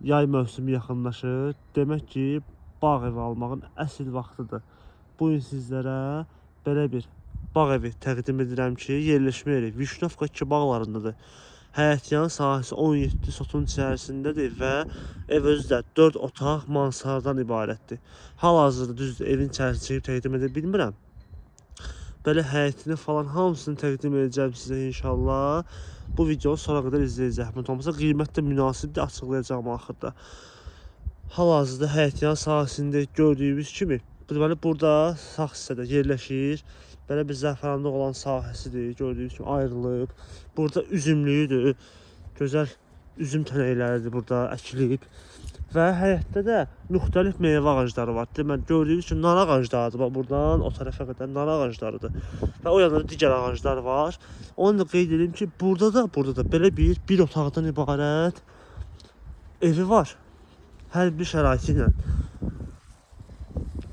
Yay mövsümü yaxınlaşır. Demək ki, bağ evi almağın əsl vaxtıdır. Bu gün sizlərə belə bir bağ evi təqdim edirəm ki, yerləşmə yeri Vişnovka 2 bağlarındadır. Həyətyan sahəsi 17 sotun içərisindədir və ev özü də 4 otaq mansardan ibarətdir. Hal-hazırda düzdür, evin içərisini çəkib təqdim edə bilmirəm. Belə həyətini falan hamısını təqdim edəcəm sizə inşallah. Bu videonu sona qədər izləyin, zəhmət olmasa. Qiymət də münasibdir, açıqlayacağam axırda. Hal-hazırda həyətyan sahəsində gördüyümüz kimi, deməli burada sağ hissədə yerləşir. Belə bir zəfəranlıq olan sahəsidir. Gördüyünüz kimi ayrılıb. Burada üzümlüyüdür. Gözəl üzüm tənəkləridir burada əkilib. Və həyətdə də müxtəlif meyvə ağacları var. Deməli gördüyünüz kimi nar ağaclarıdır. Bax buradan o tərəfə qədər nar ağaclarıdır. Və o yanda da digər ağaclar var. Onu da qeyd edim ki, burada da belə bir otaqdan ibarət evi var. Hər bir şəraiti ilə.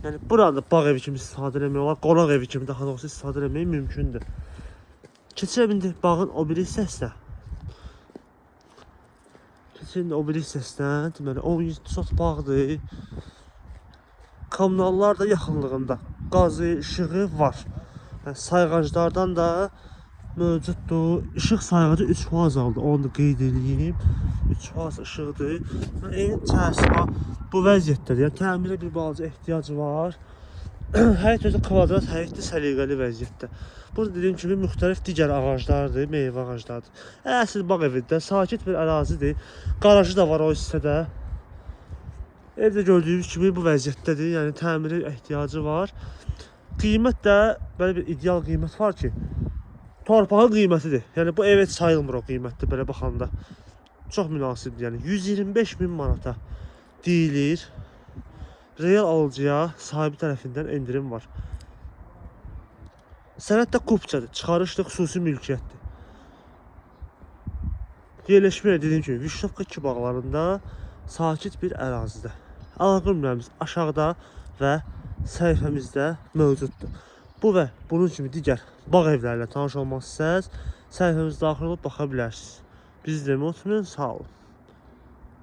Yəni buranı da bağ evi kimi istifadə eləmək olar, qonaq evi kimi daha doğrusu istifadə eləmək mümkündür. Keçirəm indi bağın o biri hissəsinə. Keçirəm indi o biri hissəsinə. Deməli 17 sot bağdır. Kommunallar da yaxınlığında. Qazı, işığı var. Yəni sayğaclardan da mövcuddur. İşıq sayğacı 3 faz aldı. Onu da qeyd edeyim. 3 faz işıqdır. Yəni evin içərisi bax bu vəziyyətdədir. Yəni təmirə bir balaca ehtiyacı var. Həyət özü kvadrat həyətdir, səliqəli vəziyyətdə. Burada dediyim kimi müxtəlif digər ağaclardır, meyvə ağaclarıdır. Əsl bağ evidir, sakit bir ərazidir. Qarajı da var o hissədə. Evdə gördüyünüz kimi bu vəziyyətdədir. Yəni təmirə ehtiyacı var. Qiymət də belə bir ideal qiymət var ki, torpağın qiymətidir. Yəni bu evə sayılmır o qiymətdə belə baxanda. Çox münasibdir. Yəni 125 min manata deyilir. Real alıcıya sahibi tərəfindən endirim var. Sənəd də kupçadır. Çıxarışlı xüsusi mülkiyyətdir. Yerləşmə yeri dediyim kimi Vişnovka 2 bağlarında sakit bir ərazidə. Əlaqə nömrəmiz aşağıda və səhifəmizdə mövcuddur. Bu və bunun kimi digər bağ evləri ilə tanış olmaq istəsəniz, səhifəmizə daxil olub baxa bilərsiniz. Bizi deməyi unutmayın. Sağ olun.